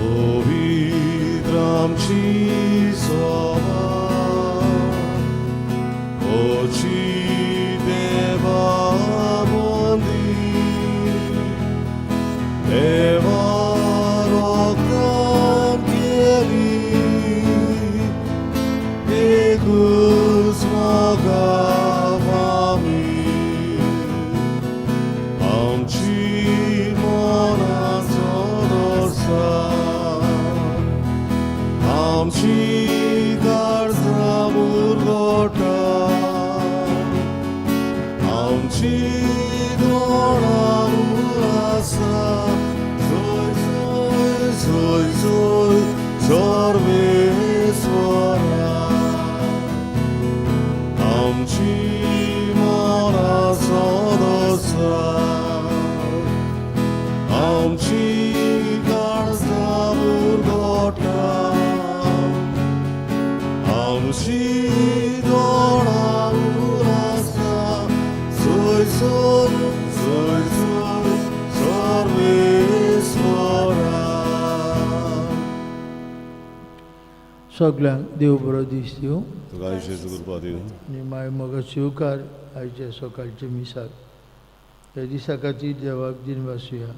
पवित्र आमची सभा ओची देवा मंदीर देवा रोगान केली एकूच मोगा फामील आमची मनाचो दर्सा आमची काळजां उरगोटा आमची दोळां उरासा जोय जोय जोय जोय सर्वेस्वरा आमची मनाचो दर्सा आमची काळजां उरगोटा आमची दोळां उरासा जोय जोय जोय जोय सर्वेस्वरा. सगल्यांक देव बरो दीस दिवं. तुका जेजू कृपा दिवं. आनी मागीर म्हाका स्विकार आयच्या सकाळच्या मिसाक. ह्या दिसा खातीर देवाक दिनवासुया.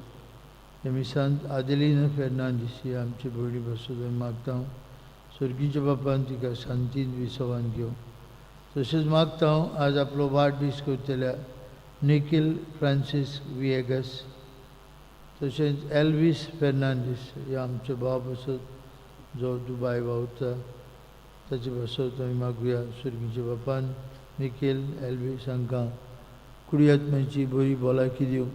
ह्या मिसांत आदेलीन फेर्नांदीस ही आमची भयणी बसून आमी मागता सर्गीच्या बापान तिका शांतीन विसवान घेवं. तशेंच मागता हांव आज आपलो वाडदीस करतल्या निखील फ्रांसीस विएगस तशेंच एल्वीस फेर्नांदीस हे आमचे भाव बसत जो दुबाय वावुरता ताचे पासत आमी मागुया सर्गीच्या बापान निखील एल्वीस हांकां कुडी आत्म्याची बरी भलायकी दिवं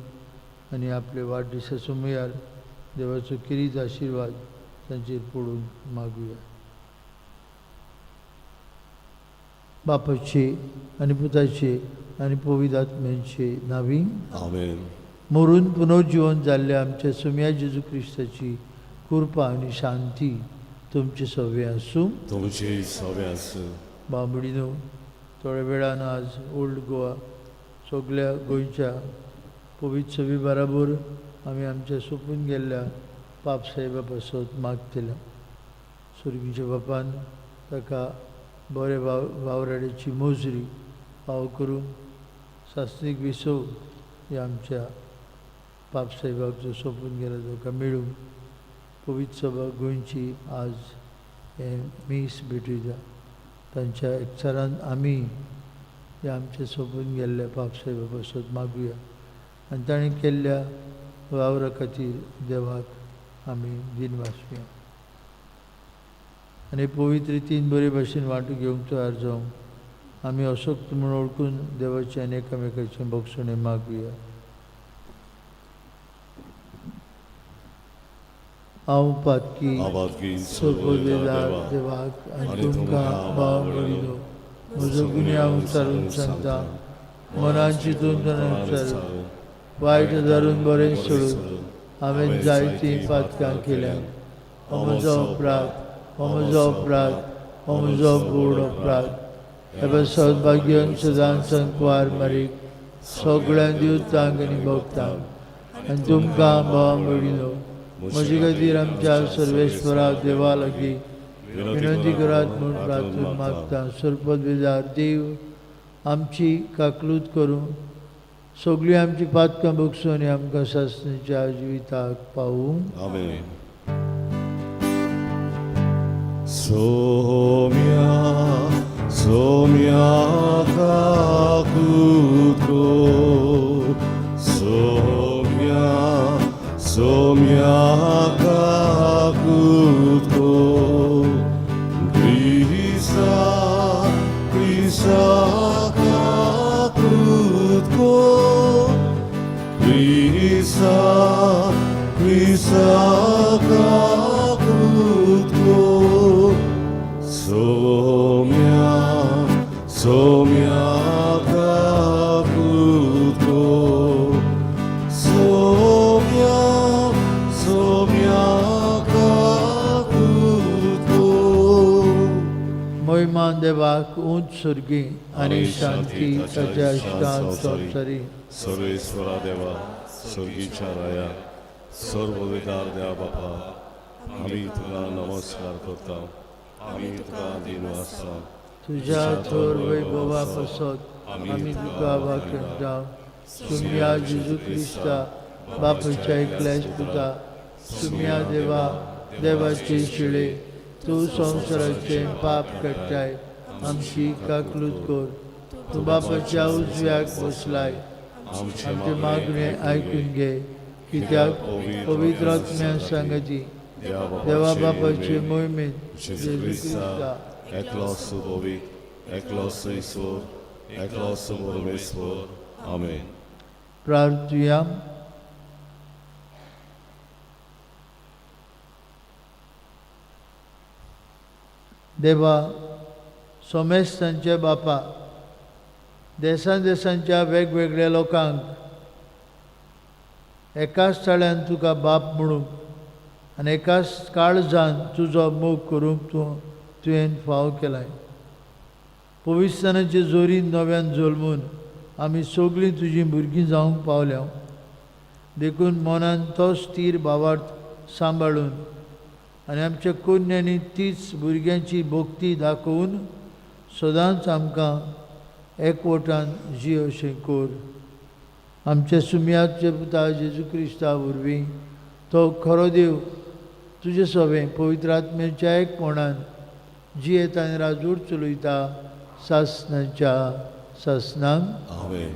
आनी आपले वाडदिसा समयार देवाचो खेरीत आशिर्वाद तांचेर पडून मागुया. बापाचे आनी पुताचे आनी पवित्र आत्म्याचे नांवी. आमेन. मरून पुनर्जिवन जाल्ल्या आमच्या सोम्या जेजू क्रिस्ताची कृपा आनी शांती तुमचे सवे आसूं. तुमची सवे आसूं. बांबडीनो, थोड्या वेळान आज ओल्ड गोवा सगल्या गोंयच्या पवित्र सभे बराबर आमी आमच्या सोंपून गेल्ल्या पाप साहेबा पासत मागतले. सुर्गीच्या बापान ताका बरे वावराड्याची मोजरी फावो करून सासणीक विसव हे आमच्या पाप साहेबाक जो सोंपून गेला ताका मेळूं. पवित्र सभा गोंयची आज हें मीस भेटयता. तांच्या एकचारान आमी हे आमचे सोंपून गेल्ल्या पाप साहेबा पासत मागुया आनी ताणें केल्ल्या वावरा खातीर देवाक आमी दिनवासुया. आनी पवित्र रितीन बरे भाशेन वांटू घेवंक तयार जावंक आमी अशक्त म्हूण वळखून देवाचें आनी एकामेकाचें भोगसणें मागुया. हांव पातकी आबादगी सोपयला देवाक आनी तुमकां भाव भयणीनो म्हजो गुन्यांव विचारून सांगता. मनान चिंतून तणान विचारून वायट धरून बरें सोडून हांवें जायतीं पातकां केल्यांत. हो म्हजो अपराध, हो म्हजो अपराध, हो म्हजो पूर्ण अपराध. हे सौभाग्यान सदांच संकवार मारीक सगळ्यां दिवतांक आनी भोगतांक आनी तुमकां भाव भयणीनो म्हजे खातीर आमच्या सर्वेश्वरा देवा लागीं विनंती करात म्हूण प्रार्थना मागता. सरपद देव आमची काकलूत करूं सगळीं आमची पातकां भोगसूं आनी आमकां सासणीच्या जिविताक पावूं. आमेन. सोम्या सोम्या काकुतो सोम्या सोम्या काकुतो ग्रीसा ग्रीसा काकुतो ग्रीसा ग्रीसा काकुतो सोम्या सोम्या काकुतो सोम्या सोम्या काकुतो. महिमा देवाक उंच सुर्गी आनी शांती ताच्या इश्टांत संवसारी. सर्वेश्वरा देवा, सर्गीच्या राया, सर्व विदार देवा बापा, आमी आमी तुका नमस्कार करता, आमी तुका दिनवासता. तुझ्या थोर वैभवा पासत आमी तुका वाखणटा. सुम्या जेजू क्रिस्ता बापूच्या एकल्याच पुता, सुम्या देवा देवाचे शिळे, तूं संवसाराचें पाप काडटाय, आमची काकलूत कर. तूं बापाच्या उजव्याक बसलाय, आमचे मागणे आयकून घे, कित्याक पवित्र आत्म्या सांगाती देवा बापाचे मोहिमेन जेजू क्रिस्ता एकलोच पवित्र, एकलोच ईश्वर, एकलोच परमेश्वर. आमेन. प्रार्थुया. देवा, सोमेस्तांचे बापा, देसान देसांच्या वेगवेगळ्या लोकांक एकाच थळ्यान तुका बाप म्हणूंक आनी एकाच काळजान तुजो मोग करूंक तुवें फाव केलाय. पवित्रस्थानाचे जोरीन नव्यान जल्मून आमी सगळीं तुजीं भुरगीं जावंक पावल्या, देखून मनान तो स्थीर भावार्थ सांबाळून आनी आमच्या कोन्यांनी तीच भुरग्यांची भक्ती दाखोवन सदांच आमकां एकवटान जियो अशें कर. आमच्या सुमयाचे पुता जेजू क्रिस्ता वरवीं, तो खरो देव तुजे सवें पवित्र आत्म्याच्या एकपणान जियेता आनी राजूर चलयता सासनाच्या सासनांक. आमेन.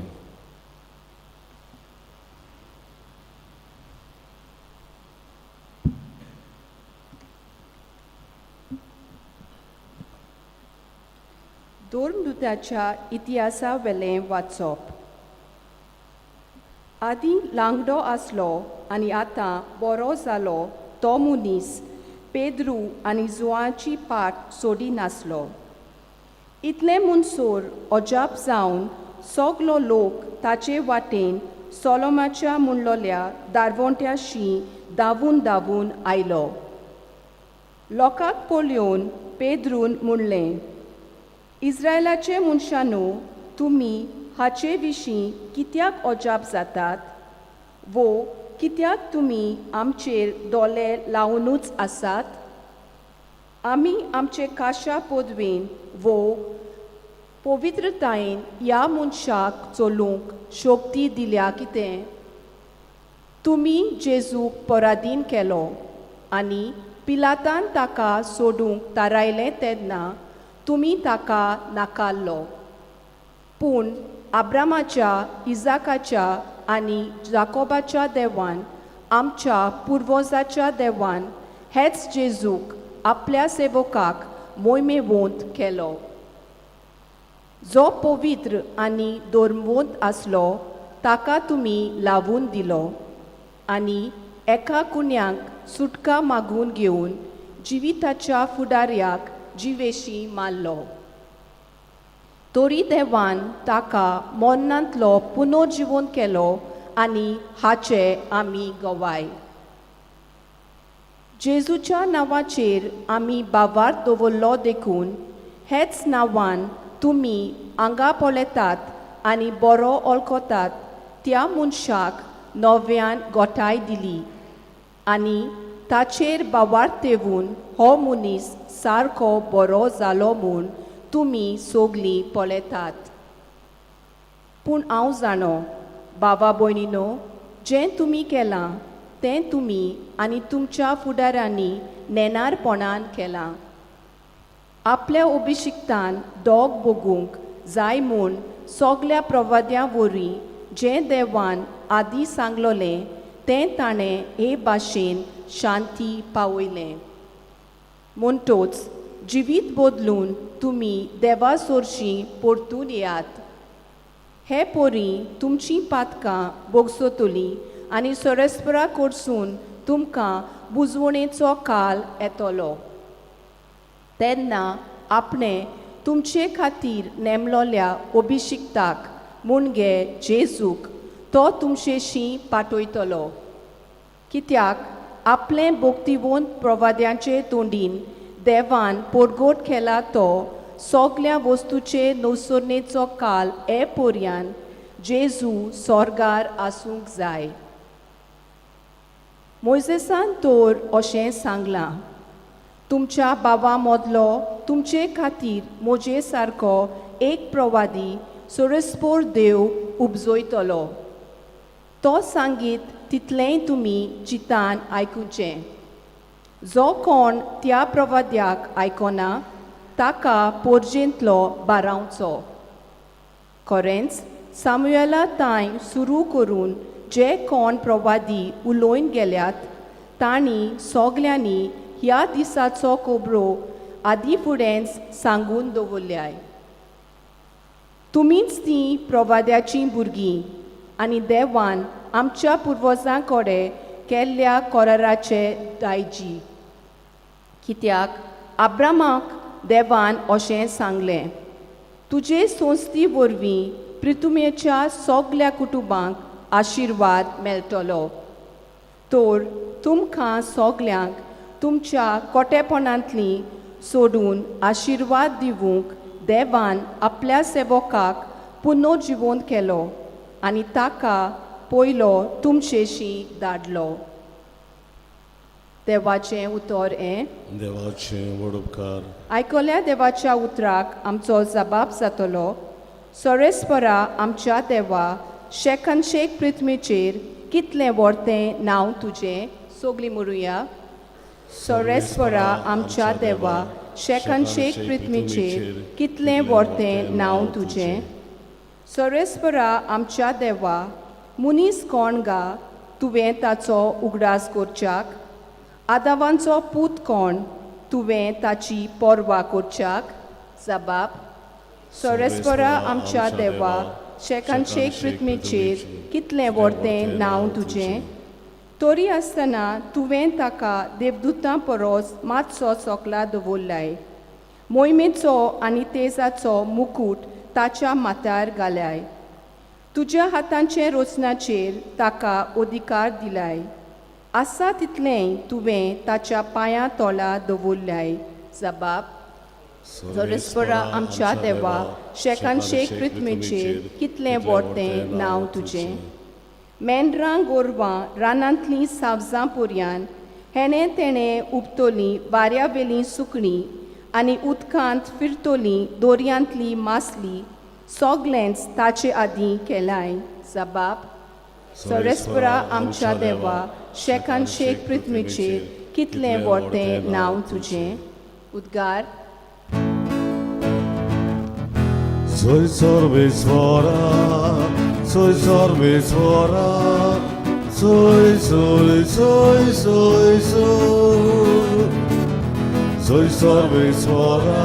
धर्मदूताच्या इतिहासा वेलें वाचप. आदीं लांगडो आसलो आनी आतां बरो जालो तो मनीस पेद्रू आनी जुवाची पाट सोडिनासलो. इतलें म्हणसर अजाप जावन सगलो लोक ताचे वाटेन सोलोमाच्या म्हणलोल्या दारवंट्याशी धांवून धांवून आयलो. लोकांक पळोवन पेद्रून म्हणलें, इस्रायलाचे मनशांनो, तुमी हाचे विशीं कित्याक अजाप जातात वो कित्याक तुमी आमचेर दोळे लावनूच आसात? आमी आमचे काशा पदवेन वो पवित्रतायेन ह्या मनशाक चलूंक शक्ती दिल्या कितें? तुमी जेजूक परादीन केलो आनी पिलातान ताका सोडूंक थारायलें तेन्ना तुमी ताका नाकारलो. पूण आब्रामाच्या, इजाकाच्या आनी जाकोबाच्या देवान, आमच्या पुर्वजाच्या देवान हेच जेजूक आपल्या सेवकाक मोहिमेवंत केलो, जो पवित्र आनी धर्मवंत आसलो ताका तुमी लावून दिलो आनी एका कुन्यांक सुटका मागून घेवन जिविताच्या फुडाऱ्याक जिवेशी मारलो. तरी देवान ताका मरणांतलो पुनर्जिवन केलो आनी हाचे आमी गवाय. जेजूच्या नांवाचेर आमी बावार दवरलो, देखून हेच नांवान तुमी आंगा पळयतात आनी बरो वळखतात त्या मनशाक नव्यान गोठाय दिली आनी ताचेर बावार तेवून हो मनीस सारको बरो जालो म्हूण तुमी सगलीं पळयतात. पूण हांव जाणो बाबा भयणीनो, जें तुमी केलां तें तुमी आनी तुमच्या फुडारांनी नेणारपणान केलां. आपल्या अभिशिक्तान दोग भोगूंक जाय म्हूण सगल्या प्रवाद्यां वरवीं जें देवान आदीं सांगलोलें तें ताणें हे भाशेन शांती पावयलें. म्हणटोच जिवीत बदलून तुमी देवा सोरशीं परतून येयात. हे पोरी तुमचीं पातकां भोगसतलीं आनी सरस्परा कडसून तुमकां बुजवणेचो काल येतलो. तेन्ना आपणें तुमचे खातीर नेमलोल्या अभिशिक्ताक मुणगे जेजूक तो तुमचेशी पाठयतलो, कित्याक आपलें भोक्तिवंत प्रवाद्यांचे तोंडीन देवान पोरगोट केला तो सगल्या वस्तूचे नवसरणेचो काल हे पोरयान जेजू सोर्गार आसूंक जाय. मोयजेसान तर अशें सांगलां, तुमच्या बाबा मदलो तुमचे खातीर म्हजे सारको एक प्रवादी सोरस्पोर देव उपजयतलो. तो सांगीत तितलेंय तुमी चितान आयकुचें. जो कोण त्या प्रवाद्याक आयकना ताका पोरजेंतलो बारावचो. खरेंच सामुयेला तांय सुरू करून जे कोण प्रवादी उलोवन गेल्यात तांणी सगल्यांनी ह्या दिसाचो कोबरो आदी फुडेंच सांगून दवरल्याय. तुमीच तीं प्रवाद्याचीं भुरगीं आनी देवान आमच्या पुर्वजां कडेन केल्ल्या कराराचे दायजी. कित्याक आब्रामाक देवान अशें सांगलें, तुजे संस्थी वरवीं प्रितुमेच्या सगल्या कुटुंबांक आशिर्वाद मेळटलो. तर तुमकां सगल्यांक तुमच्या कोटेपणांतलीं सोडून आशिर्वाद दिवंक देवान आपल्या सेवकाक पुनर्जिवंत केलो आनी ताका पयलो तुमचेशी धाडलो. देवाचें उतर हें. देवाचे व्हड उपकार. आयकल्या देवाच्या उतराक आमचो जबाब जातलो. सोरेस्परा आमच्या देवा, शेकानशेक पृथ्वीचेर कितलें व्हडतें नांव तुजें. सगलीं म्हणुया. सोरेस्परा आमच्या देवा, शेकानशेक पृथ्वीचेर कितलें व्हडतें नांव तुजें. सोरेस्परा आमच्या देवा, मनीस कोण गा तुवें ताचो उगडास करच्याक? आदावांचो पूत कोण तुवें ताची पर्वा करच्याक? जबाब. सोरेस्परा आमच्या देवा, शेकानशेक पृथ्वीचेर कितलें व्हडतें नांव तुजें. तरी आसतना तुवें ताका देवदूतां परस मातसो सोकला दवरलाय. मोहिमेचो आनी तेजाचो मुकूट ताच्या माथ्यार घालाय. तुज्या हातांचे रचनाचेर ताका अधिकार दिलाय. आसा तितलेंय तुवें ताच्या पांयां तोला दवरलाय. जबाब. सोरेस्परा आमच्या देवा, शेकानशेक पृथ्वीचेर कितलें व्हडतें नांव तुजें. मेंढरां गोरवां रानांतलीं सावजां पुरयान हेणें तेणें उपतलीं वाऱ्यावेलीं सुकणीं आनी उदकांत फिरतलीं दोरयांतली मासली सगलेंच ताचे आदीं केलाय. जबाब. सोरेस्परा आमच्या देवा, शेकानशेक पृथ्वीचेर कितलें व्हडतें नांव तुजें. उद्गार. Soy सर्वेस्वरा, soy सर्वेस्वरा, soy soy soy soy soy. Soy सर्वेस्वरा,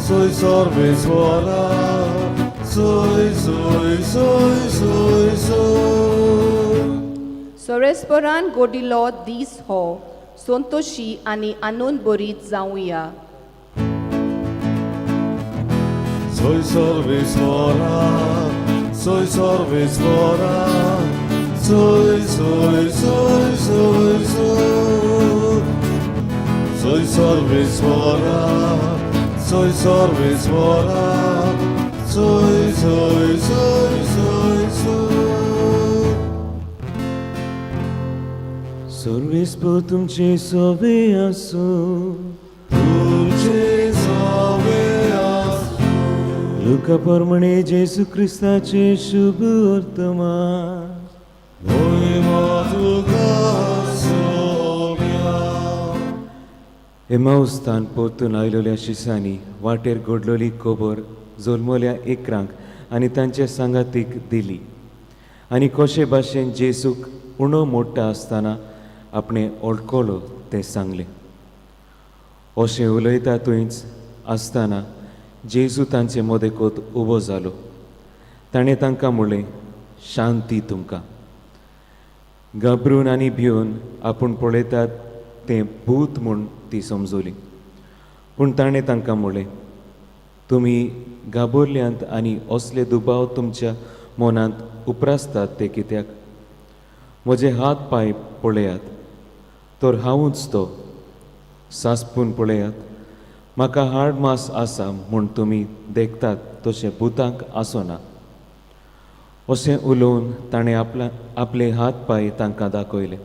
soy सर्वेस्वरा, soy soy soy soy soy. सोरेस्परान गोडिलो दीस हो संतोशी आनी आनंद बरीत जावया. Soy सर्वेस्वरा, soy सर्वेस्वरा, soy soy soy soy soy. Soy सर्वेस्वरा, soy सर्वेस्वरा, soy soy soy soy soy. सर्वेस्पर तुमचे सोवे आसूं. तुमचे सवे आसूं. लुका प्रमाणे जेजू क्रिस्ताचे शुभ वर्तमान. मोहिमा तुका सोम्या. एमाउस्तान परतून आयलोल्या शिसांनी वाटेर घडलोली खबर जल्मल्या एकरांक आनी तांच्या सांगातीक दिली आनी कशे भाशेन जेजूक उणो मोडटा आसतना आपणें ओळखलो तें सांगलें. अशें उलयता थंयच आसतना जेजू तांचे मदेकोत उबो जालो. ताणें तांकां म्हणलें, शांती तुमकां. घाबरून आनी भिवन आपूण पळयतात तें भूत म्हूण ती समजली. पूण ताणें तांकां म्हणलें, तुमी घाबरल्यांत आनी असले दुबाव तुमच्या मनांत उप्रासतात ते कित्याक? म्हजे हात पांय पळयात, तर हांवूच तो. सासपून पळयात, म्हाका हाड मास आसा म्हूण तुमी देखतात तशें भुतांक आसना. अशें उलोवन ताणें आपले हात पांय तांकां दाखयले.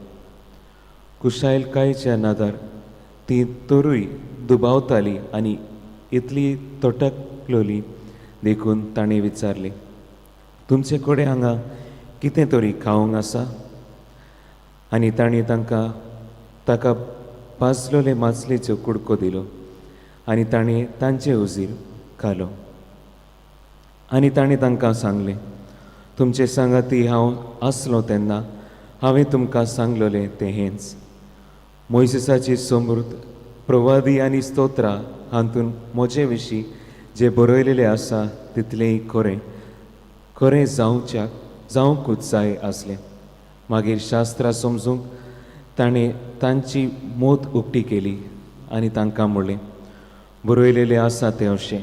कुशायलकायच्या नादार ती तरूय दुबावताली आनी इतली तोटकलोली देखून ताणें विचारलें, तुमचे कडेन हांगा कितें तरी खावंक आसा? आनी ताणें तांकां ताका पाजलोले माचलेचो कुडको दिलो आनी ताणें तांचे उजीर घालो. आनी ताणें तांकां सांगलें, तुमचे सांगाती हांव आसलो तेन्ना हांवें तुमकां सांगलोलें तें हेंच, मोयसेसाची समृद्ध प्रवादी आनी स्तोत्रां हातूंत म्हजे विशीं जें बरयलेलें आसा तितलेंय खरें खरें जावच्याक जावंकूच जाय आसलें. मागीर शास्त्रां समजूंक ताणें तांची मोत उक्ती केली आनी तांकां म्हणलें, बरयलेलें आसा तें अशें,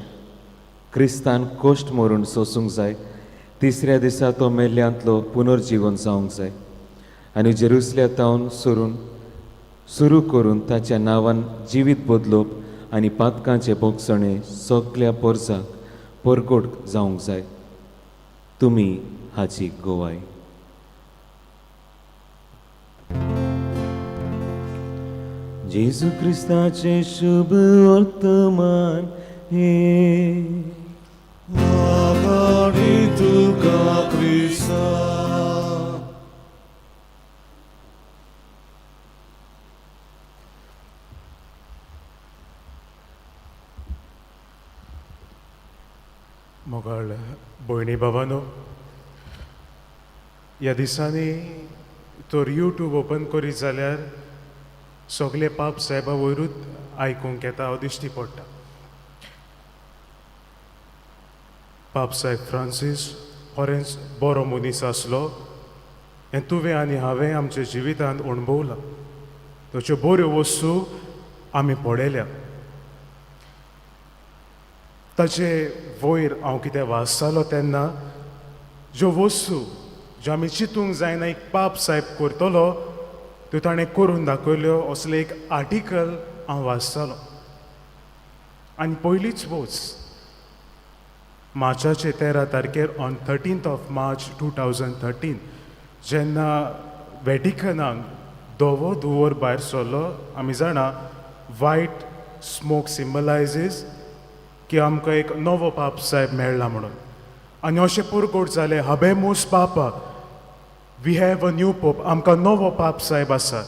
क्रिस्तान कश्ट मरून सोसूंक जाय, तिसऱ्या दिसा तो मेल्ल्यांतलो पुनर्जिवन जावंक जाय आनी जेरुसल्या तावन सरून सुरू करून ताच्या नांवान जिवीत बदलोवप आनी पातकांचे भोगसणे सगल्या पोरसाक परगोट जावंक जाय. तुमी हाची गवाय. जेजू क्रिस्ताचें शुभ वर्तमान हें. आगाडी तुका क्रिस्ता. मोगाळ भयणी बाबानो, ह्या दिसांनी तर यूट्यूब ओपन करीत जाल्यार सगळे पाप साहेबा वयरूच आयकूंक येता हांव दिश्टी पडटा. पाप साहेब फ्रांसीस खरेंच बरो मनीस आसलो हें तुवें आनी हांवें आमच्या जिवितांत अणभवलां. ताच्यो बऱ्यो वस्तू आमी पळयल्या. ताचे वयर हांव कितें वाचतालो तेन्ना ज्यो वस्तू ज्यो आमी चिंतूंक जायना एक पाप साहेब करतलो त्यो ताणें करून दाखयल्यो असलें एक आर्टिकल हांव वाचतालो. आनी पयलीच वच मार्चाचे 13 तारखेर on 13th of March 2013 जेन्ना वेटिकनाक धवो धुंवर भायर सरलो, आमी जाणा वायट स्मोक सिंबलायजीस की आमकां एक नवो पाप साहेब मेळ्ळा म्हणून. आनी अशें पुरकोट जालें, habemus papa, we have a new pope, आमकां नवो पाप साहेब आसा.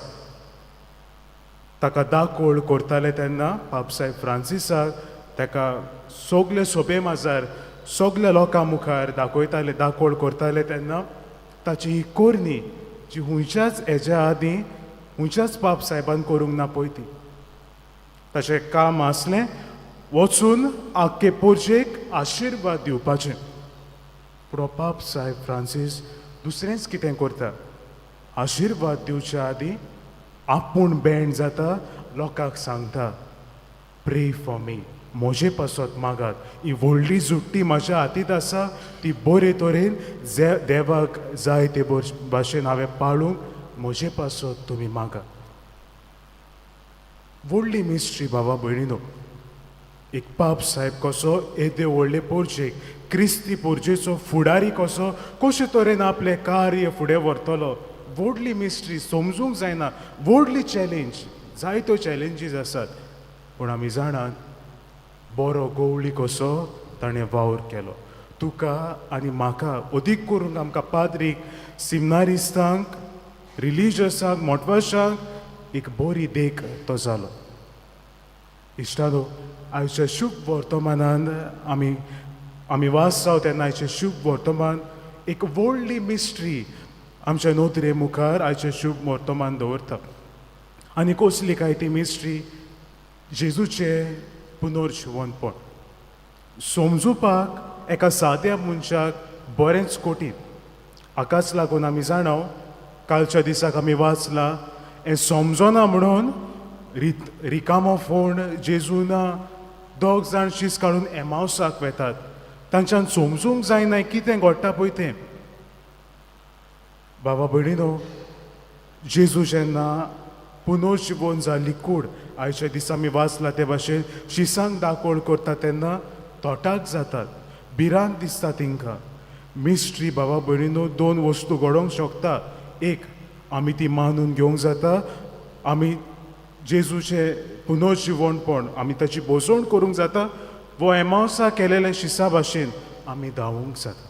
ताका दाकोळ करताले तेन्ना पाप साहेब फ्रांसिसाक ताका सगले सोबे माजार सगल्या लोकां मुखार दाखयताले, दाकोळ करताले तेन्ना ताची ही करणी जी खंयच्याच हेज्या आदीं खंयच्याच पाप साहेबान करूंक ना पळय ती. ताचें काम आसलें वचून आख्खे पोरजेक आशिर्वाद दिवपाचें. पूण हो पाप साहेब फ्रांसीस दुसरेंच कितें करता, आशिर्वाद दिवच्या आदीं आपूण बेंड जाता, लोकांक सांगता प्रे फॉर मी, म्हजे पासत मागात, ही व्हडली जुट्टी म्हाज्या हातींत आसा ती बरे तरेन देवाक जाय ते भाशेन हांवें पाळूंक म्हजे पासत तुमी मागात. व्हडली मिस्ट्री बाबा भयणीनो, एक पाप साहेब कसो येदे व्हडले पोरजेक क्रिस्ती पोरजेचो फुडारी कसो कशे तरेन आपलें कार्य फुडें व्हरतलो. व्हडली मिस्ट्री समजूंक जायना, व्हडली चॅलेंज, जायत्यो चॅलेंजीस आसात. पूण आमी जाणात बरो गवळी कसो ताणें वावर केलो. तुका आनी म्हाका अदीक करून आमकां पाद्रीक, सिमनारिस्तांक, रिलिजियसांक, मोटवाशांक एक बरी देख तो जालो. इश्टानो, आयच्या शुभ वर्तमानान आमी आमी वाचता तेन्ना आयचें शुभ वर्तमान एक व्हडली मिस्ट्री आमच्या नदरे मुखार आयचें शुभ वर्तमान दवरता. आनी कसली काय ती मिस्ट्री? जेजूचें पुनर्जिवनपण समजुपाक एका साद्या मनशाक बरेंच कठीण. हाकाच लागून आमी जाणाव कालच्या दिसाक आमी वाचलां हें समजना म्हणून रिकामो फोण जेजू ना, दोग जाण शीस काडून एमावसाक वेतात. तांच्यान समजूंक जायना कितें घडटा पळय तें. बाबा भयणीनो, जेजू जेन्ना पुनर्जिवन जाल्ली कूड आयच्या दिसा आमी वाचला ते भाशेन शिसांक दाकोळ करता तेन्ना तोटाक जातात, भिरांत दिसता तेंकां. मिस्ट्री बाबा भयणीनो, दोन वस्तू घडोवंक शकता. एक, आमी ती मानून घेवंक जाता, आमी जेजूचें पुनर्जिवणपण आमी ताची भोजवण करूंक जाता वो एमावसा केलेल्या शिसा भाशेन आमी धांवूंक जाता.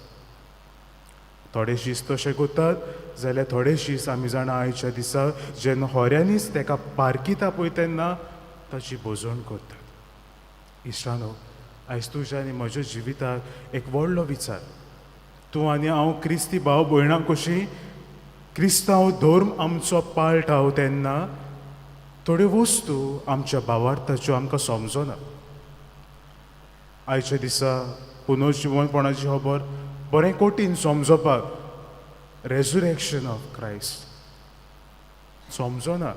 थोडे शीस तशें करतात जाल्यार थोडे शीस आमी जाणा आयच्या दिसा जेन्ना होऱ्यांनीच तेका पारखिता पळय तेन्ना ताची भोजवण करतात. इश्टानो, आयज तुज्या आनी म्हज्या जिविताक एक व्हडलो विचार. तूं आनी हांव क्रिस्ती भाव भयणां कशीं क्रिस्तांव धर्म आमचो पाळटा तेन्ना थोड्यो वस्तू आमच्या भावार्थाच्यो आमकां समजना. आयच्या दिसा पुनर्जिवणपणाची खबर बरें कठीण समजोपाक, रेजुरेक्शन ऑफ क्रायस्ट समजना.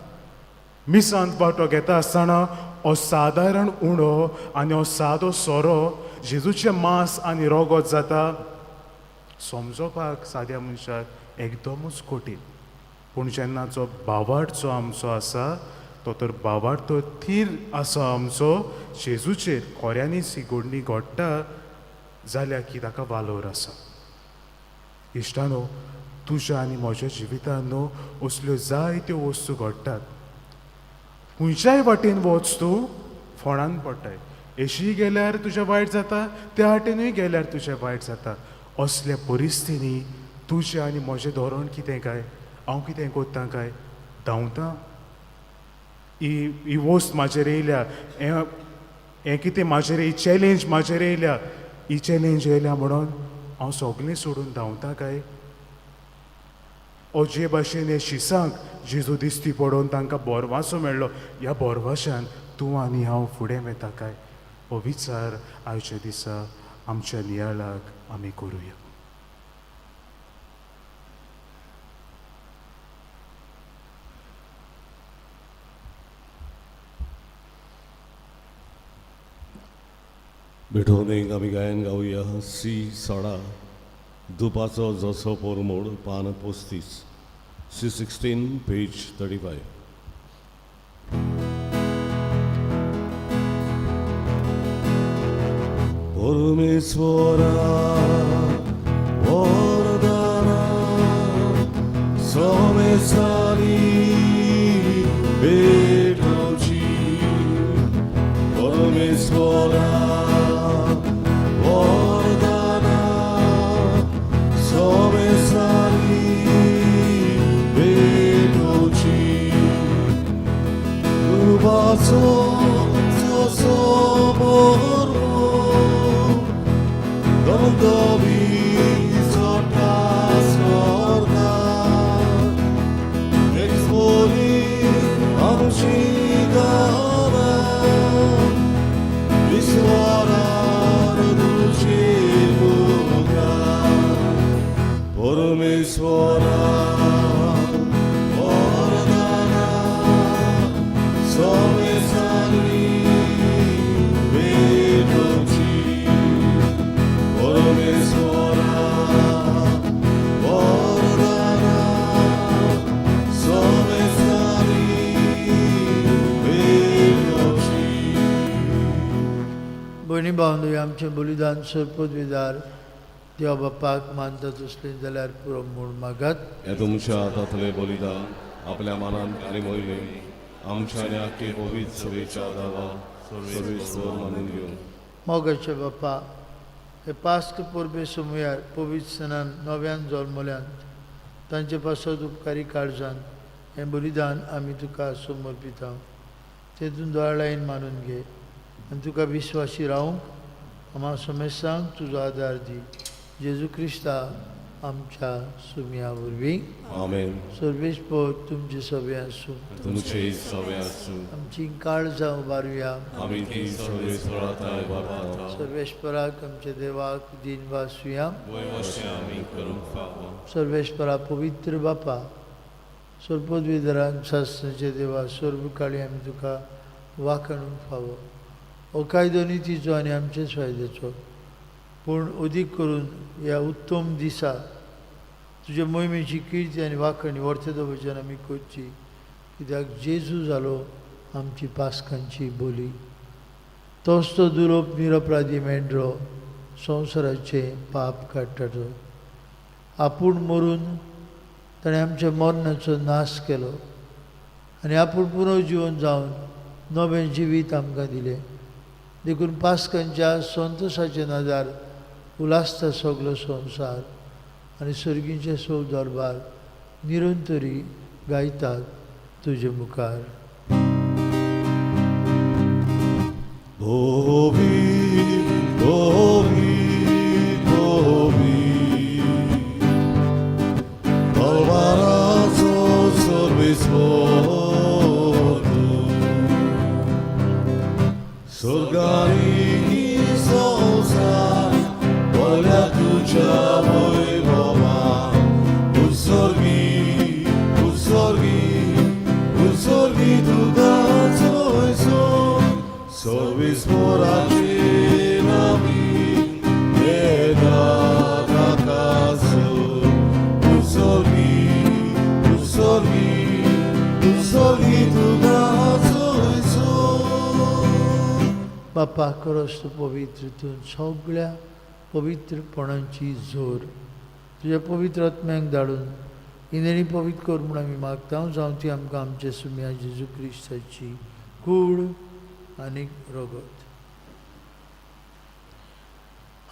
मिसांत वांटो घेता आसतना हो सादारण उणो आनी हो सादो सोरो जेजूचें मांस आनी रोगोत जाता समजोपाक साद्या मनशाक एकदमूच कठीण. पूण जेन्ना जो भावार्थ जो आमचो आसा तो तर भावार्थ थीर आसा आमचो जेजूचेर, खोऱ्यांनीच ही घडणी घडटा जाल्यार की ताका वालोर आसा. इश्टानो, तुज्या आनी म्हज्या जिवितान न्हू असल्यो जायत्यो वस्तू घडटात. खंयच्याय वाटेन वच तूं फोणान पडटाय. एशीय गेल्यार तुजें वायट जाता, त्या वाटेनूय गेल्यार तुजें वायट जाता. असल्या परिस्थितींनी तुजें आनी म्हजें धोरण कितें काय? हांव कितें करता काय? धांवता? ही ही वस्त म्हाजेर येयल्या, हें हें कितें म्हाजेर, ही चॅलेंज म्हाजेर येयल्या, ही चॅलेंज येयल्या म्हणून हांव सगळें सोडून धांवता काय? ओ जे भाशेन हे शिसांक जेजू दिश्टी पडोवन तांकां बोरवासो मेळ्ळो, ह्या बोरवाशान तूं आनी हांव फुडें वता काय? हो विचार आयच्या दिसा आमच्या नियाळाक आमी करुया. भेटवणेक आमी गायन गावया सी 16 दुपाचो जसो पोरमोड पान 35, C 16 page 35. परमेश्वरा वरदाना समेसारी भेटोची, परमेश्वरा वरदाना समेसारी भेटोची, दुपाचो जसो पोरमोड परमेश्वरा वरदाना समेसारी भेटोची, परमेश्वरा वरदाना समेसारी भेटोची. भयणी भावंडो, आमचें बलिदान सरपदविदार देवा बापाक मानता तसलें जाल्यार पुरो म्हूण मागात. हे तुमच्या हातांतले बलिदान आपल्या मनान आनी मोयले आमच्या आनी आख्खे पवित्र सभेच्या दावा सर्वेस्पर मानून घेवन. मोगाचे बापा, हे पास्क परबे समयार पवित्र सणान नव्यान जल्मल्यान तांचे पासत उपकारी काळजान हें बलिदान आमी तुका समर्पिता. तेतून दोळायन मानून घे आनी तुका विश्वासी रावंक आमा समेस्तांक तुजो आदार दी. जेजू क्रिस्ता आमच्या सुमया वरवीं. आमेन. सर्वेस्पर तुमचे सगळे आसूं. तुमचे सगळे आसूं. आमची काळजां उबारुया. आमी ती सर्वेस्परा उबारता. सर्वेस्पराक आमच्या देवाक दिन वासुया. अशें आमी करूंक फावो. सर्वेस्परा पवित्र बापा, सर्पद्विधरान शास्त्राचे देवा, सर्वकाळी आमी तुका वाखणूंक फावो. हो कायदो नितीचो आनी आमचेच फायद्याचो, पूण अदीक करून ह्या उत्तम दिसा तुजे मोहिमेची किर्ती आनी वाखणी वर्तेदो भजन आमी करची, कित्याक जेजू जालो आमची पास्कांची बोली. तोच तो दुरोप निरपराधी मेंढरो संवसाराचें पाप काडटा. तो आपूण मरून ताणें आमच्या मरणाचो नाश केलो आनी आपूण पुनर्जिवन जावन नवें जिवीत आमकां दिलें. देखून पास्कांच्या संतोशाचे नजार उलासता सगलो संवसार आनी सर्गीचे सो दरबार निरंतरी गायतात तुजे मुखार. धोबी धोबी धोबी तलवाराचो सर्वीस स्वर्गानी संवसार बोल्या तुज्या वैभवान उत्सर्गी उत्सर्गी उत्सर्गी तुका चोयसो सर्वीस मोराची नामी येता आकासो उत्सर्गी उत्सर्गी उत्सर्गी तुका चोयसो. बापा खरोच तूं पवित्र, तूं सगळ्या पवित्रपणाची जोर तुज्या पवित्र आत्म्याक धाडून इंद्रिणी पवित्र कर म्हूण आमी मागता. जावं ती आमकां आमच्या सुम्या जेजू क्रिस्ताची कूड आनी रगत.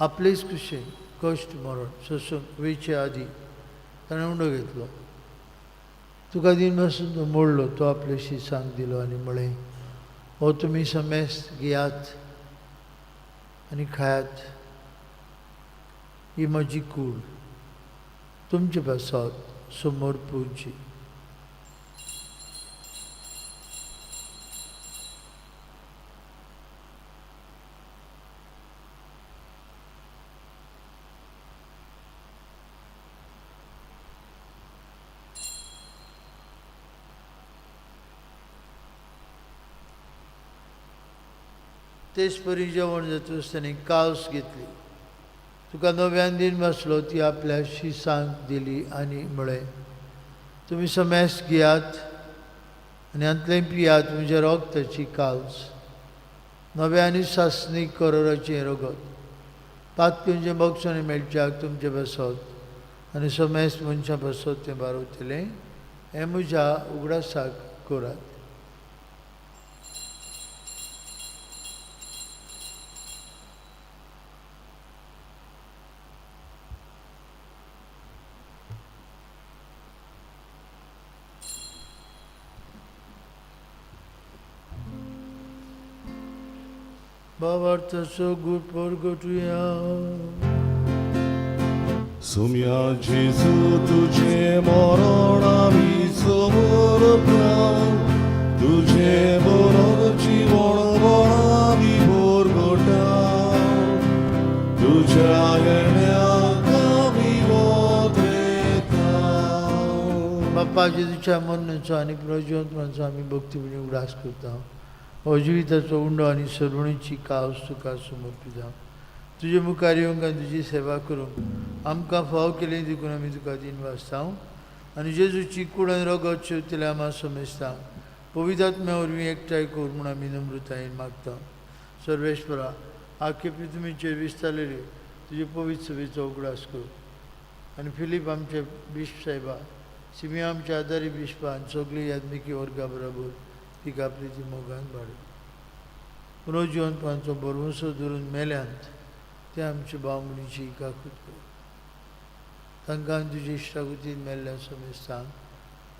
आपलेच कुशेन कश्ट मरण सोसूंक वेचे आदी ताणें उंडो घेतलो. तुका दिन पासून तो मोडलो, तो आपले शिसांक दिलो आनी म्हळें, हो तुमी समेस्त घेयात आनी खायात, ही म्हजी कूड तुमचे पासत समोर पुरची. तेच परी जेवण जातकच ताणें कावस घेतली, तुका नव्यान दिन बसलो, ती आपल्या शिसांक दिली आनी म्हळें, तुमी समेस्त घेयात आनी हांतलें पियात, म्हज्या रगताची कावस, नव्या आनी सासणी करोराचें रगत, पातक्यांचें बक्षांनी मेळच्याक तुमचें बसत आनी समेस्त मनशां बसत तें बारवतलें, हें म्हज्या उगडासाक करात. भावार्थाचो गुड परगटुया. सुम्या जेजू तुझे मरण आमी समर्पण, तुझे मरण जिवण आमी परगटा, तुझ्या येण्याक आमी वोद्रेता. बाप्पा जेजूच्या मरणाचो आनी प्रज्वंतपणाचो आमी भक्तीपणी उगडास करता. हो जिविताचो उंडो आनी सरुणीची कावस तुका समर्पिता. तुजे मुखार येवंक आनी तुजी सेवा करूंक आमकां फाव केली देखून आमी तुका दिन वाचता. आनी जेजूची कूड आनी रगत शेवतल्या आमा समेस्ता पवित्र आत्म्या वरवीं एकठांय कर म्हूण आमी नम्रतायेन मागता. सर्वेश्वरा, आखे पृथ्वीचेर विस्तारलेले तुजे पवित्र सभेचो उगडास कर आनी फिलीप आमचे बिश्प साहेबा, सिमिया आमच्या आदारी बिश्पा आनी सगळी याज्ञिकी वर्गा बरोबर तिका प्रिती मोगान वाडय. पुनर्जिवनपणाचो भरवंसो धरून मेल्यांत ते आमचे भाव भयणीची काकूत कर. तांकां आनी तुजे इश्टागतीन मेल्ल्या समेस्तांक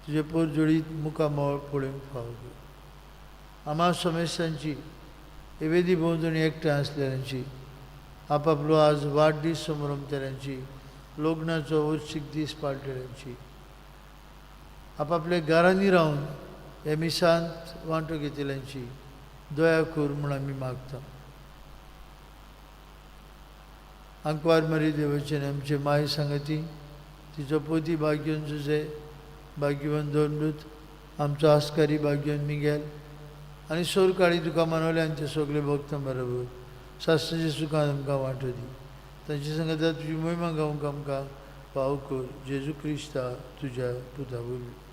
तुजे परजळीत मुखामळ पळोवंक फावो कर. आमा समेस्तांची एवेदी भोंवतणी एकठांय आसलेल्यांची, आपापलो आज वाडदीस समरमतल्यांची, लग्नाचो वर्शीक दीस पाळटल्यांची, आपापल्या घरांनी रावन हे मिसांत वांटो घेतल्यांची दया कर म्हूण आमी मागता. आंकवार मरी देवाचें आमचे माय सांगती, तिचो पोती भाग्यवन जुजे, भाग्यवन दोनदूत, आमचो आस्कारी भाग्यवन मिगेल आनी सोरकाळी तुका मनवले आनी ते सगळे भक्तां बरोबर शास्त्राच्या सुखान आमकां वांटो दी. तांचे सांगता तुजी मोहिमा गावंक आमकां फाव कर. जेजू क्रिस्ता तुज्या पुता वरवीं.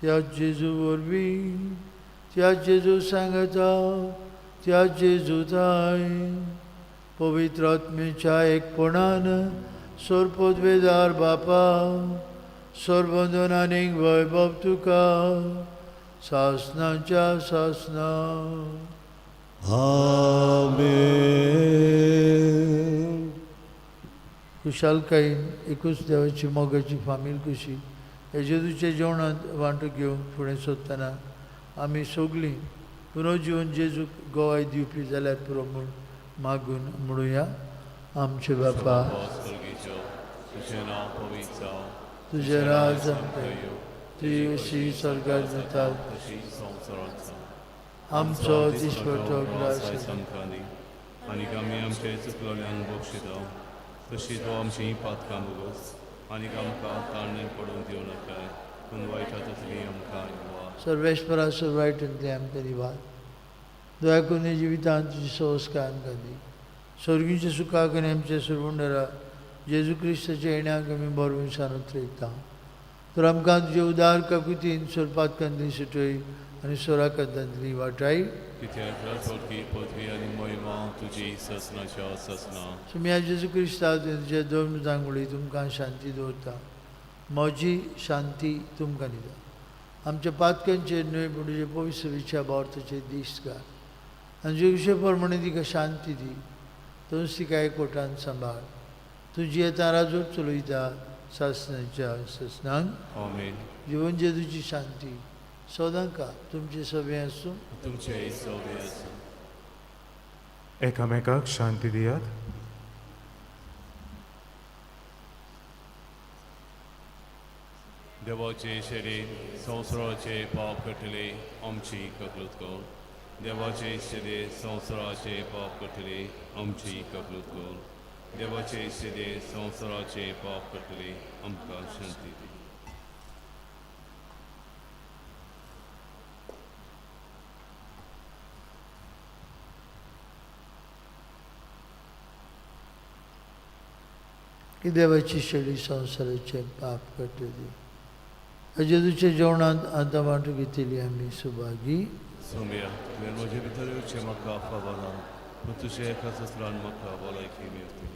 त्या जेजू वरवीं, त्या जेजू सांगता, त्या जेजू ताय पवित्र आत्मेच्या एकपणान सोरपोदवेदार बापा सर्वंदन आनीक वैभव तुका सासनाच्या सासना. आमेन. खुशालकायेन एकूच देवाची मोगाची फामील कशी हे जेजूच्या जेवणांत वांटो घेवंक फुडें सोदतना आमी सगळीं पुनर्जिवन जेजूक गोवाय दिवपी जाल्यार पुरो म्हूण मागून म्हणुया. आमचे बापा, स्वर्गीचो तुजें नांव पवित्र जावं, तुजें राज आमकां येवं, तुजी अशी स्वर्गार जाता तशी संवसारांत जावं. आमचो दिसपट्टो ग्रास आयज आमकां दी आनीक आमी आमचे चुकलोल्यांक बक्षिता तशी तो आमची पातकां भोगस आनीक आमकां ताळणे पडून दिवं नाकाय, पूण वायटा तसली आमकां निवार. सर्वेस्परा सर्वायटंतले आमकां निवार, दया करून जिवितांत तुजी संस्कार आमकां दी. स्वर्गीच्या सुखाक आनी आमच्या सुरवंडरा जेजू क्रिस्ताच्या येण्याक आमी बरोवन सांगत रोयता. तर आमकां तुजे उदार काकुतीन सोरपातकांतली सुटय आनी सोराकांतांतली वाटाय. कित्याक स्वर्गी पदवी आनी महिमा तुजी ससनाच्या ससना. सुम्या जेजू क्रिस्ता तुज्या दोन उदांगुळी तुमकां शांती दवरता, म्हजी शांती तुमकां दिता. आमच्या पातकांचेर न्हय पूण तुजे पवित्र विचार भावार्थाचेर दीस घाल आनी तुजे विशय प्रमाणे तिका शांती दी. तूंच तिका एकवटान सांबाळ. तुजी येता राजवट चलयता सासनाच्या ससनांक. आमेन. जिवन जेजूची शांती सदां का तुमचे सगळें आसूं. तुमचे सगळे आसूं. एकामेकाक शांती दियात. देवाचे शरीर संवसाराचे पाप कटले आमची ककलूत कर. देवाचे शरीर संवसाराचे पाप कटले आमची ककलूत कर. देवाचे शरीर संवसाराचे पाप कटले आमकां शांती दी. की देवाची शेळी संवसाराचे पाप कटली. जेजूच्या जेवणांत आतां वांटो घेतली आमी सुभागी. सोम्या, तुवें म्हजे भितर येवचें म्हाका फावना, पूण तुजें एका सत्रान म्हाका भलायकी मेळटली.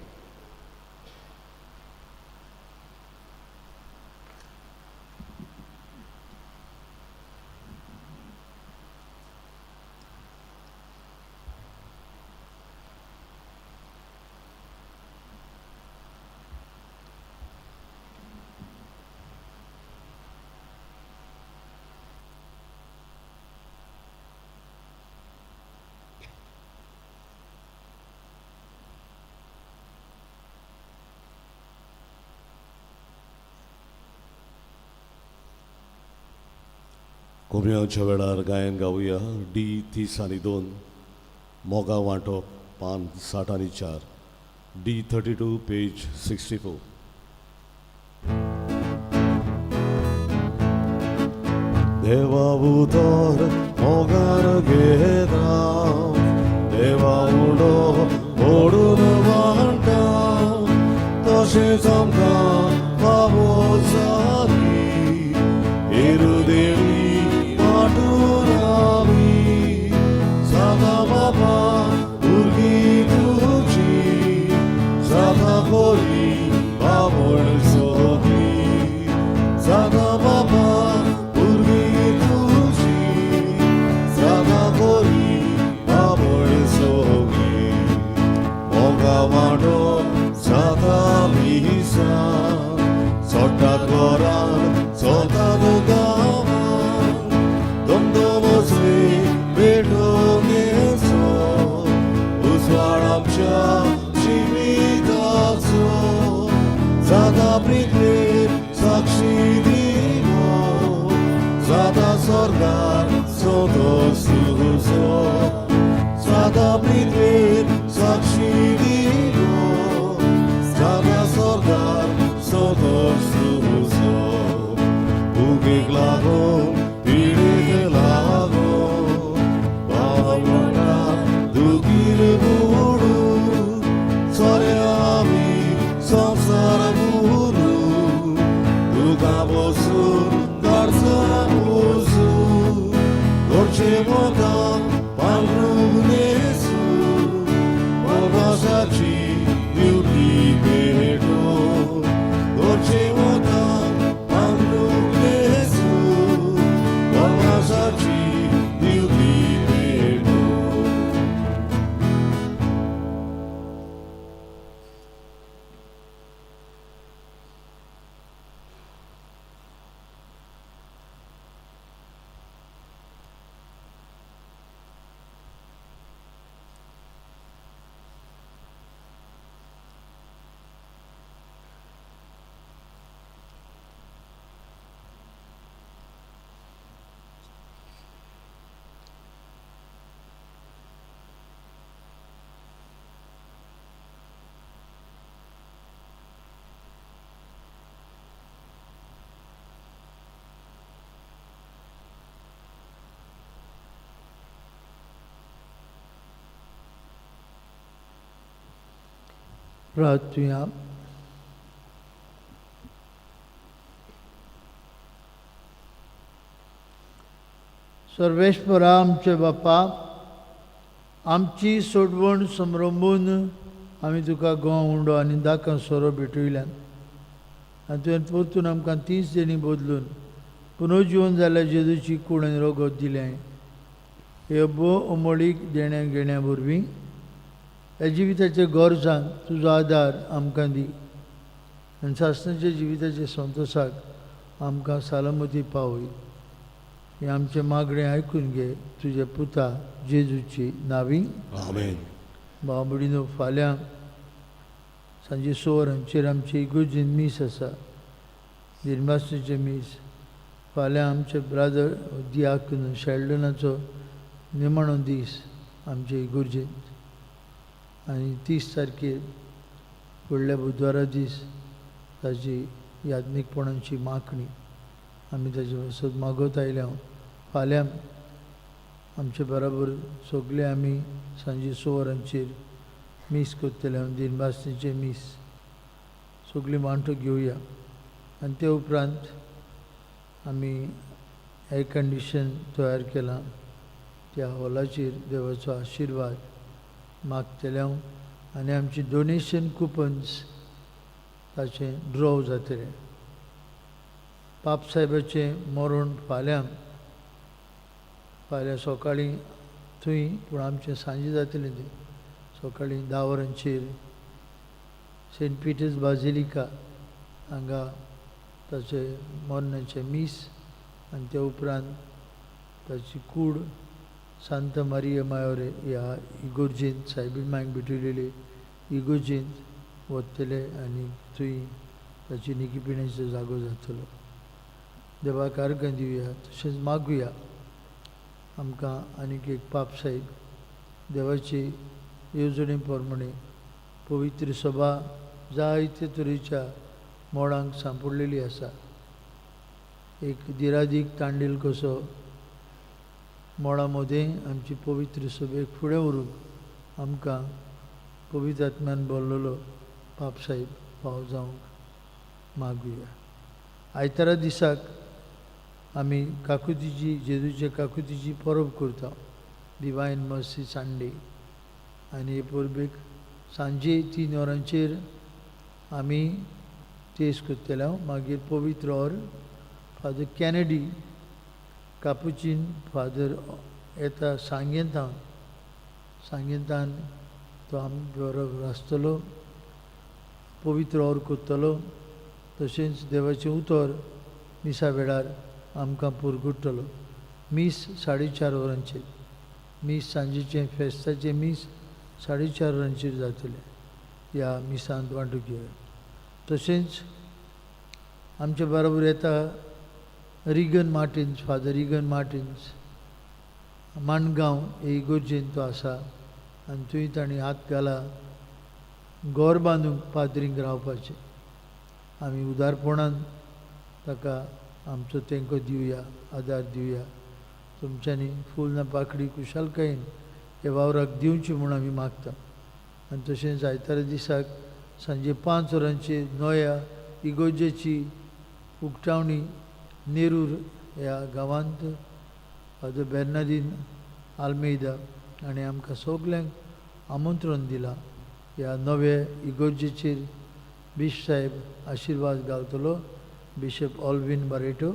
कोम्याच्या वेळार गायन गावया डी 30 आनी 2, मोगा वांटो पान 60 आनी 4, डी 32 पेज 64. देवा उतर मोगान घेता, देवा उडो ओडून वांटा, तशेंच आमकां फावो जाली एरुदेवी वांटून आमी. जाता बाबा भुरगीं तुजी, जाता बरी बावण सगळी, जाता बाबा भुरगीं तुजी, जाता बरी बावण सगळी. मोगा वांटो जाता मिसा, सोडटात घरान चलतात गांवान, दमदमसली पेटोवन येसो उजवाड आमच्या जिविताचो. जाता प्रितेर साक्षी दिवो, जाता स्वर्गार संतोश तुजो. जाता प्रितेर साक्षी दिवो, जाता स्वर्गार संतोश तुजो. भुकेक लागून पिडेक लागून बावळटा दुखीर बुडून, चोरया आमी संवसार बुडून, तुका बसून गरजां पोसून, गोडचे मोगान पांगरून न्हेसून, मोगाची दिवली पेटोवन, गोडचे मोगान पांगरून प्रार्थुया. सर्वेश्वरा आमचे बापा, आमची सोडवण समरंबून आमी तुका गोंव उंडो आनी दाकां सोरो भेटयल्यान आनी तुवें परतून आमकां तीच देणी बदलून पुनर्जिवन जाल्ल्या जेजूची कूड आनी रगत दिलें. हे भोव अमोळीक देण्या घेण्या वरवीं ह्या जिविताच्या गरजांक तुजो आदार आमकां दी आनी सासणाच्या जिविताच्या संतोशाक आमकां सालामती पावय. हें आमचें मागणें आयकून घे तुज्या पुता जेजूची नावी. आमेन. भाव भयणीनो, फाल्यां सांजे 6 वरांचेर आमची इगोर्जीन मीस आसा, दिनवासचें मीस. फाल्यां आमचे ब्रादर दियाकन शेल्डनाचो निमाणो दीस आमचे इगोर्जेंत आनी 30 तारखेर फुडल्या बुधवारा दीस ताजी याज्ञीकपणाची मागणी आमी ताजे पासत मागत आयल्या. फाल्यां आमचे बराबर सगळे आमी सांजे 6 वरांचेर मीस करतले, दिनवासचें मीस. सगळीं वांटो घेवया आनी ते उपरांत आमी एअर कंडिशन तयार केलां त्या हॉलाचेर देवाचो आशिर्वाद मागतले हांव आनी आमची डोनेशन कुपन्स ताचें ड्रॉ जातलें. पाप साहेबाचें मरण फाल्यां, फाल्यां सकाळीं थंय, पूण आमचें सांजे जातलें तें सकाळीं 10 वरांचेर सेंट पिटर्स बाजिलिका हांगा ताचें मरणाचें मीस आनी ते उपरांत ताची कूड सांत मारिया मायोरे ह्या इगोर्जेंत, सायबीण मांयक भेटयलेली इगोर्जेंत वतले आनी थंय ताची निकीपिण्याचो जागो जातलो. देवाक अर्गां दिवया, तशेंच मागुया आमकां आनीक एक पाप साहेब देवाची येवजणे प्रमाणे पवित्र सभा जायते तरेच्या मोडांक सांपडलेली आसा. एक दिरादीक तांडील कसो मोडा मदें आमची पवित्र सभेक फुडें व्हरूंक आमकां पवित्र आत्म्यान बोल्लोलो पाप साहेब फावो जावंक मागुया. आयतारा दिसाक आमी काकुतीची, जेजूचे काकुतीची परब करता, डिवायन मर्सी संडे. आनी हे परबेक सांजे 3 वरांचेर आमी तेज करतले. मागीर पवित्र or father Kennedy Capuchin father येता सांगेंतान, सांगेंतान तो आमचे बरोबर आसतलो, पवित्र or करतलो, तशेंच देवाचें उतर मिसा वेळार आमकां पुरगुट्टलो. मीस 4:30 वरांचेर, मीस सांजेचें फेस्ताचें मीस 4:30 वरांचेर जातलें. ह्या मिसांत वांटो घेवया. तशेंच आमचे बरोबर येता Regan Martins, father Regan Martins Mangaon हे इगोर्जेंत तो आसा आनी थंय तांणी हात घाला घर बांदूंक पाद्रींक रावपाचें. आमी उदारपणान ताका आमचो तेंको दिवया, आदार दिवया. तुमच्यांनी फूल ना पाकडी खुशालकायेन ह्या वावराक दिवची म्हूण आमी मागता. आनी तशेंच आयतारा दिसाक सांजे 5 वरांचेर नव्या इगोर्जेची उक्तावणी नेरूर ह्या गांवांत फादर बेर्नादीन आल्मेदा आनी आमकां सगल्यांक आमंत्रण दिलां. ह्या नव्या इगोर्जेचेर बिशप साहेब आशिर्वाद घालतलो, बिशप ऑल्विन बारेटो.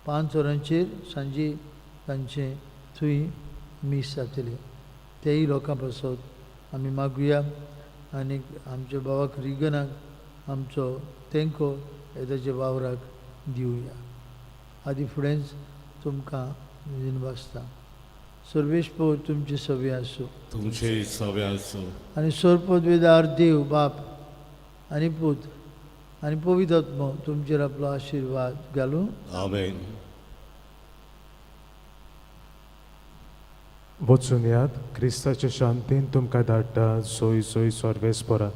5 वरांचेर सांजे तांचें थंय मीस जातलें. तेय लोकां पासत आमी मागुया आनी आमच्या बाबाक रिगनाक आमचो तेंको हे ताच्या वावराक दिवया. आदी फुडेंच तुमकां दिनवासता. सर्वेस्पर तुमचे सवे आसूं, तुमचे सवे आसूं. आनी सर्वपदवेदार देव बाप आनी पूत आनी पवित्र आत्मो तुमचेर आपलो आशिर्वाद घालूं. आमेन. वचून यात क्रिस्ताचे शांतीन तुमकां धाडटा. सोय सोय सर्वेस्परा.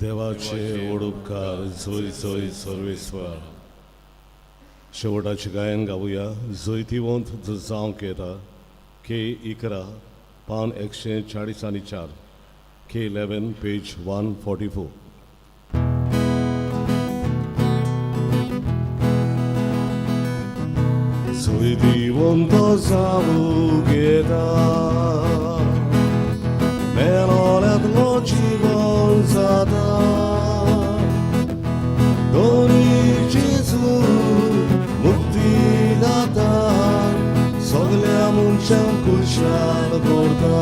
देवाचे ओडुपकार जोय जोय सर्वेस्पर. शेवटाचें गायन गावया जैतिवंत जावंक येता. के 11 पान 144, K 11 page 144. जैतिवंत जावूंक येता मेलोल्यांतलो जिवन जाता दोनी जेजू मुक्तीदाता सगल्या मनशांक खुशाल करता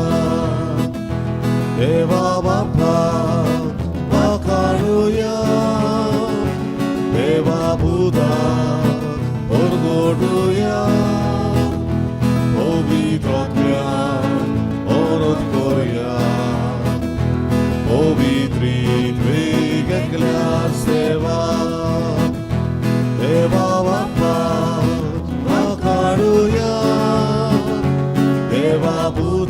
देवा बापा वाखाणुया देवा पुता परगोटुया पवित्र आत्म्यान ओरत करया पवित्री त्वेक एकल्या सेवा देवा बापा वाखाणुया देवा पुता.